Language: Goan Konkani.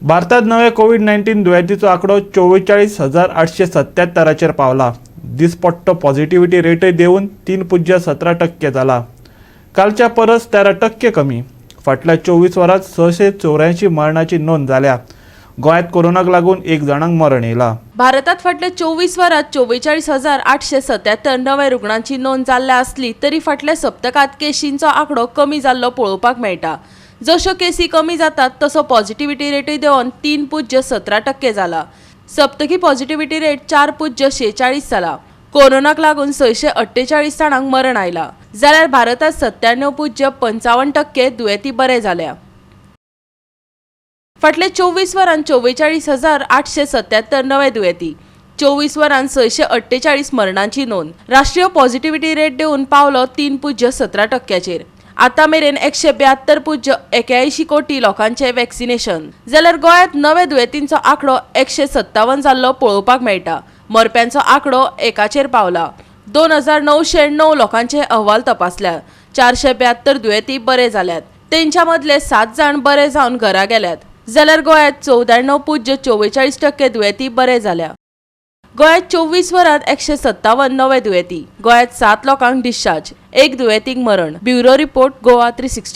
भारतांत नवे कोवीड 19 दुयेंतीचो आंकडो 44,877चेर पावला. दिसपट्टो पॉझिटिव्हिटी रेटय देंवून 3.17% जाला. कालच्या परस 13% कमी. फाटल्या 24 वरांत 684 मरणाची नोंद जाल्या. गोंयांत कोरोनाक लागून एक जाणांक मरण येयलां. भारतात फाटल्या 24 वरांत 44,877 नवे रुग्णांची नोंद जाल्ल्या आसली तरी फाटल्या सप्तकांत केशींचो आंकडो कमी जाल्लो पळोवपाक मेळटा. जश्यो केसी कमी जातात तसो पॉझिटिव्हिटी रेटूय देंवन 3.17% जाला. सप्तकी पॉझिटिव्हिटी रेट 4.46 जाला. कोरोनाक लागून 648 जाणांक मरण आयलां, जाल्यार भारतात 97.55% दुयेंती बरे जाल्या. फाटल्या 24 वरांत 44,877 नवे दुयेंती, 24 वरांत 648 मरणांची नोंद. राष्ट्रीय पॉझिटिव्हिटी रेट देंवून पावलो 3.17%चेर. आतां मेरेन 172.81 कोटी लोकांचें वॅक्सिनेशन. जाल्यार गोंयांत नवे दुयेंतींचो आंकडो 157 जाल्लो पळोवपाक मेळटा. मरप्यांचो आंकडो एकाचेर पावला. 2909 लोकांचे अहवाल तपासल्यात. 472 दुयेंती बरे जाल्यात. तेंच्या मदले 7 जाण बरे जावन घरा गेल्यात. जाल्यार गोंयांत 94.44% दुयेंती बरे जाल्या. गोंयांत 24 वरांत 157 नवे दुयेंती. गोंयांत 7 लोकांक डिस्चार्ज, एक दुयेंतीक मरण. Bureau report, Goa 360.